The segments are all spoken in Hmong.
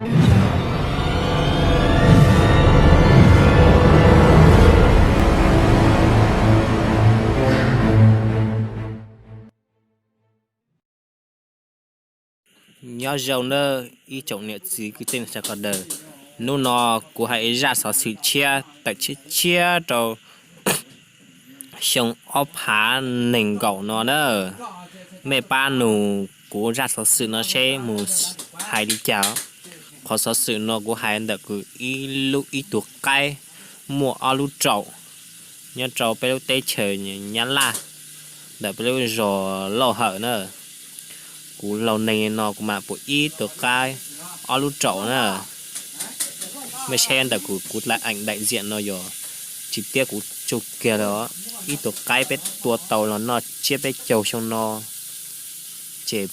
Nyob zoo nawb ib tsoom niam txiv kwv tij neej tsa sawv daws. Hnub no kuv hais zaj xov xwm tshiab tawm tshiab tshiab rau xyoo ob phav nees nkaum no na. Mej pab nug kuv zaj xov xwm no seb mus hais li cas. Qhov xov xwm no kuv hais ntawm kuv ib lub ib tug qaib muaj ob lub raum nyob rau peb lub teb chaws Nyab Laj, ntawm peb lub zos Lauj Hawm na. Kuv laug neeg no kuv mam pum ib tug qaib ob lub raum na. Mej saib ntawm kuv, kuv la eem daim ziam no yog tsis tiab kuv tsuj kiag lawm. Ib tug qaib peb tua tau los noj tsiab peb caug xyoo no, ces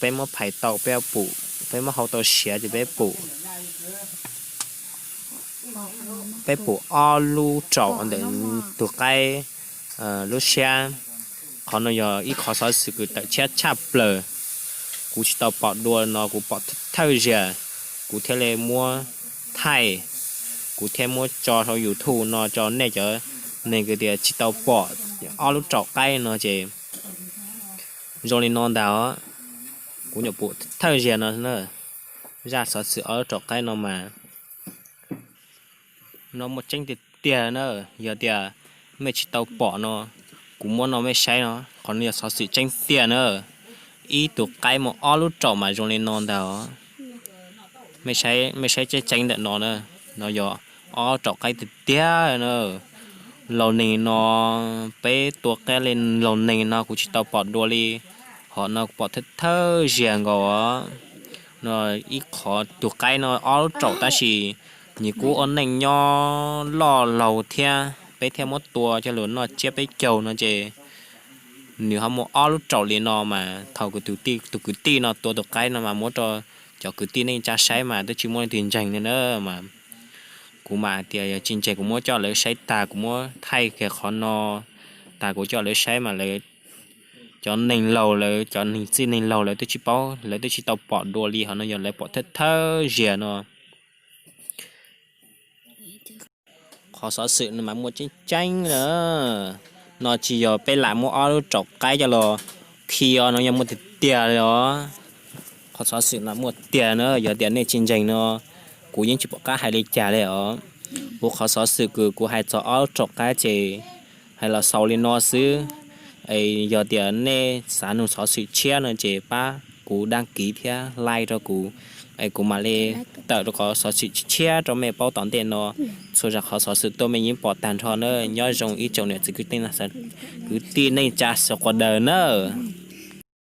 peb muab phais tau peb pum, peb muab hau tau siav ces peb pum, peb pum ob lub raum ntawm tus qaib lub siab. Qhov no yog ib qhov xov xwm kws tawm tshiab tshaj plaws, kuv tsis tau pom dua no kuv pom thawj zaug, kuv thiaj li muab thaij, kuv thiaj muab tso hauv YouTube no rau nej cov neeg kws tias tsis tau pom ob lub raum qaib no ces zoo li no ntag os. Kuv nyuam pum thawj zaug no na, zaj xov xwm ob lub raum qaib no mas no muaj tseeb tiag tiag na. Yog tias mej tsis tau pom no, kuv muab no mej saib no, qhov no yog xov xwm tseeb tiag na. Ib tug qaib muaj ob lub raum mas zoo li no ntag os. Mej saib tseeb tseeb ntawm no na, no yog ob raum qaib tiag tiag na. Laug neeg no, peb tua qaib li laug neeg no kuv tsis tau pom dua li, hom no kuv pom thawj zaug nkaus os. No ib qhov tus qaib no ob lub raum tab sis nws kuj ua neej nyob loj laug thiab, peb thiaj muab tua coj los noj tsiab peb caug no ces nws ho muaj ob lub raum li no mas thaum tus kwv tij no tua tus qaib no mas muab rau cov kwv tij neej tsa saib mas twb tsis muaj leej twg ntseeg li na. Mas kuv mas tias yog tsis ntseeg kuv muab coj lawv saib tag, kuv muab thaij kiag qhov no tag kuv coj lawv saib mas lawv, cov neeg laug lawv, cov neeg txij neeg laug lawv twb tsis paub, lawv twb tsis tau pom dua li, hom no yog lawv pom thawj thawj zaug no. Qhov xov xwm no mas muaj tseeb tseeb na, no tsis yog peb lam muab ob lub raum qaib coj los khi os, no yog muaj tiag tiag li os. Qhov xov xwm no muaj tiag na, yog tias nej tsis ntseeg no kuv yeej tsis pom qab hais li cas li os. Kuv qhov xov xwm kws kuv hais txog ob lub raum qaib ces hais los xaus li no xwb. Es yog tias nej xav nug xov xwm tshiab no ces pab kuv đăng ký thiab like rau kuv, es kuv mam li tawm rau qhov xov xwm tshiab rau mej paub tom ntej no. Txhua zaj qhov xov xwm tuaj mej yeej pom tag nrho na. Nyob zoo ib tsoom niam txiv kwv tij neej tsa sawv daws nawb.